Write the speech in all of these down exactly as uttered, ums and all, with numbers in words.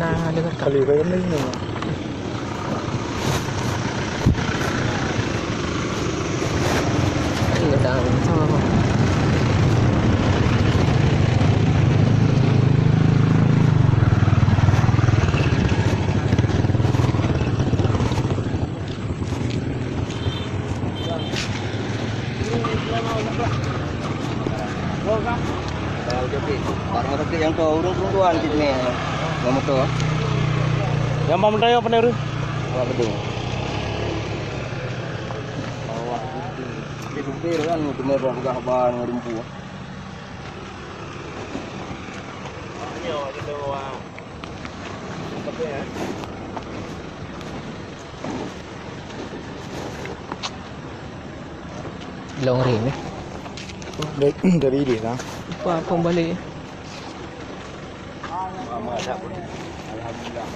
Nah, ada kata. Kali bayar ni. Ada kata. Sama apa? Barang tapi yang tu urung-urung tuan cit ni. Nama tu? Yang bang mentaya apa ni? Awak betul. Awak betul. Dia supir kan, kena buat pegang ban dengan rumpu. Long rim eh. Dari, dari dia lah. Apa pun balik. Alhamdulillah.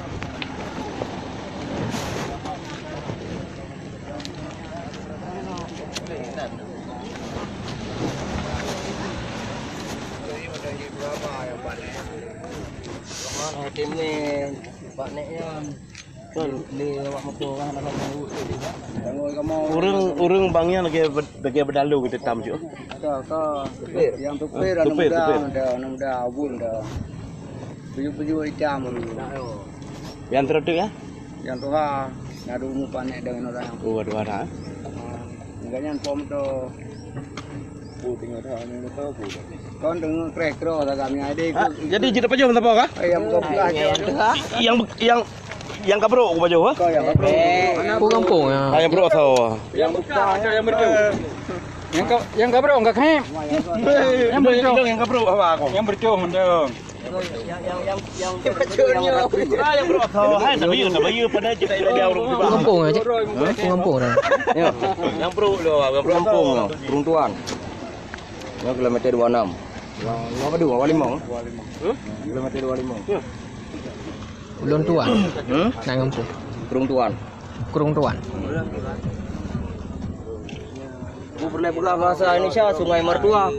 Ureueng, ureueng bang nyan lagèe bed-, lagèe beudalu geutanyoe tam cok. Ka, ka. Supir. Yang supir, aneuk muda, aneuk muda, abon dah. Baju-baju itam. Yang teretuk ya? Yang tuha, nyadu mupa nek dengan orang. Oh, dua dah. Enggak nyan pom tu. Bu tengok dah, ni tu bu. Kon tengok krek kro dah kami ada ikut. Jadi jita pajoh mantap kah? Yang buka buka je. Yang yang yang kabrok ku pajoh ha? Kau yang kabrok. Pu kampung ya. Ah, yang brok tau. Yang buka aja yang bertu. Yang ka yang kabrok enggak khem. Yang bertu. Yang kabrok apa aku? Yang bertu mendung. Kampung aja. Kampung dah. Kampung dah. Peruntuan. Nyoe kilometer dua enam. Dua dua lima. Kilometer dua lima. Ulôn tuan. Hmm? Nang kampung. Peruntuan. Peruntuan. Aku pernah peugah bahasa Indonesia Sungai Mertua.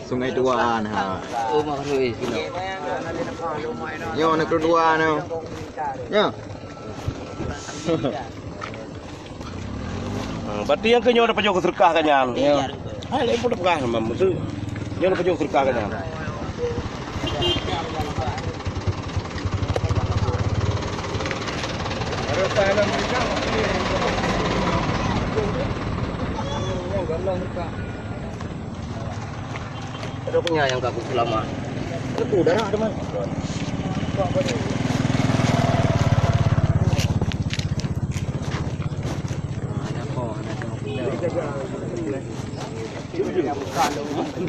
Sungai Tuan ha. Oh, makhrui. Nyoe ni keudua nyoe. Nyoe. Ha, berarti nyang keu nyoe na pajoh keu seudeukah ka nyan. Ya. Hai lain pun peugah memang musuh. Nyoe na pajoh keu seudeukah ka nyan. Ada punya yang kaku selama. Itu darah teman.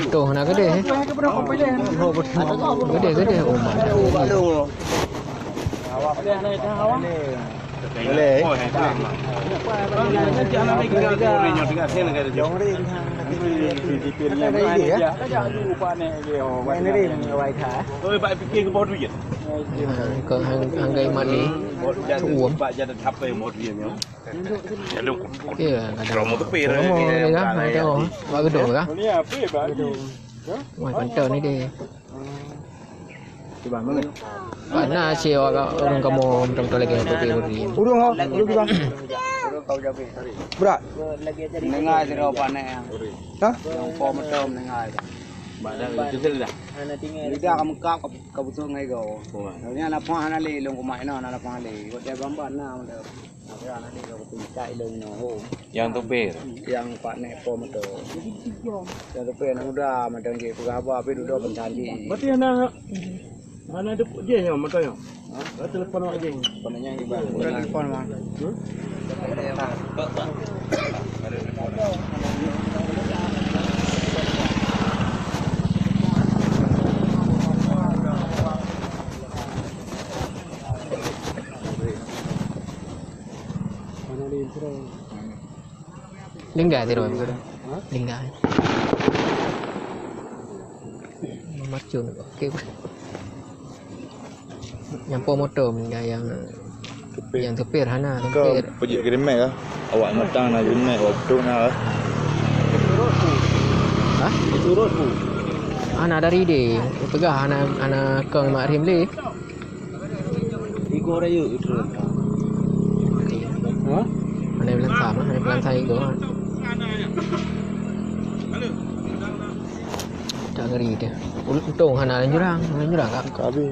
Tuh, nak gede, eh? Gede, gede. Oh, mantap. Boleh. Kau hang-, hanggai mandi. Cukup. Ya, kadang. Promo tu pira. Promo ni kan, ada. Bak gedung kan? Wah, mantap ni deh. Cuba mana? Mana si awak urang kamu macam tu lagi untuk pergi. Urang ha, urang juga. Berat. Dengar je kau panek. Ha? Yang kau macam dengar. Badan itu dah. Lidah kamu kap, kau betul ngai kau. Ni anak pang hana le, long kumai na, anak pang le. Kau dia gambar na, macam. Ada anak ni kau betul tak ilong na, ho. Yang tupir. Yang panek pom tu. Yang tupir anak muda, macam je peugah haba, tapi duduk berjanji. Berarti anak Mana ada je nyam mata nyam. Ha? Telepon awak je. Telepon awak je. Bukan telepon, Bang. Hmm? Mana ada intro? Lingga tiru. Ha? Lingga. Macun. Okey. Nyampo moto mingga yang tupir. Yang tupir hana tupir. Kau pejit gerimek kah? Awak matang na gerimek, awak betul na kah? Ha? Turut bu. Hana dari deh, peugah hana, hana kong mak Rim lé. Igo raya itu. Ha? Hana bilang sama, hana bilang sama igo. Tak ngeri dia. Untung hana nyerang, hana nyerang kak. Kak Abi.